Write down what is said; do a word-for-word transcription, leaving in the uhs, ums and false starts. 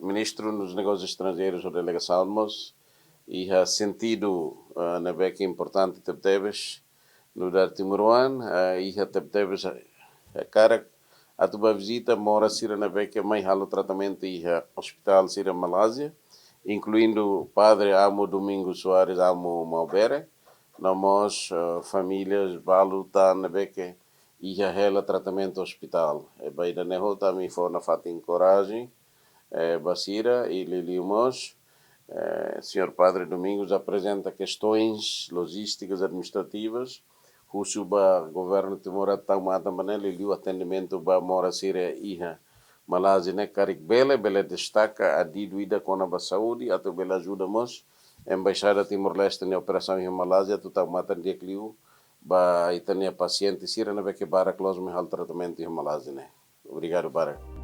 Ministru dos Negósius Estranjeirus ho delegasaun mós iha sentidu, eh, ne'ebé ke importante tebetebes nu'udar timoroan, eh, iha tebetebes, eh, hakarak atu bá vizita moras sira ne'ebé ke mai halo tratamentu iha ospitál sira Malázia, inkluindu Padre Amo Domingos Soares Amo Maubere, no mós, eh, famílias balu tan ne'ebé ke iha hela tratamentu ospitál. I ba ida-ne'e hotu ami fó nafatin korajen, eh, ba sira i liuliu mós, eh, señór Padre Domingos aprezenta kestoens lojístikas administrativas, husu ba governu Timor atu tau matan ba ne'e liuliu atendimentu ba moras sira iha Malázia ne'e karik bele, bele destaka adidu ida kona-ba saúde, atu bele ajuda mós Embaixada Timor-Leste nia operasaun iha Malázia atu tau matan di'ak liu ba ita-nia pasiente sira ne'ebé ke barak loos mai halo tratamentu iha Malázia ne'e. Obrigadu barak.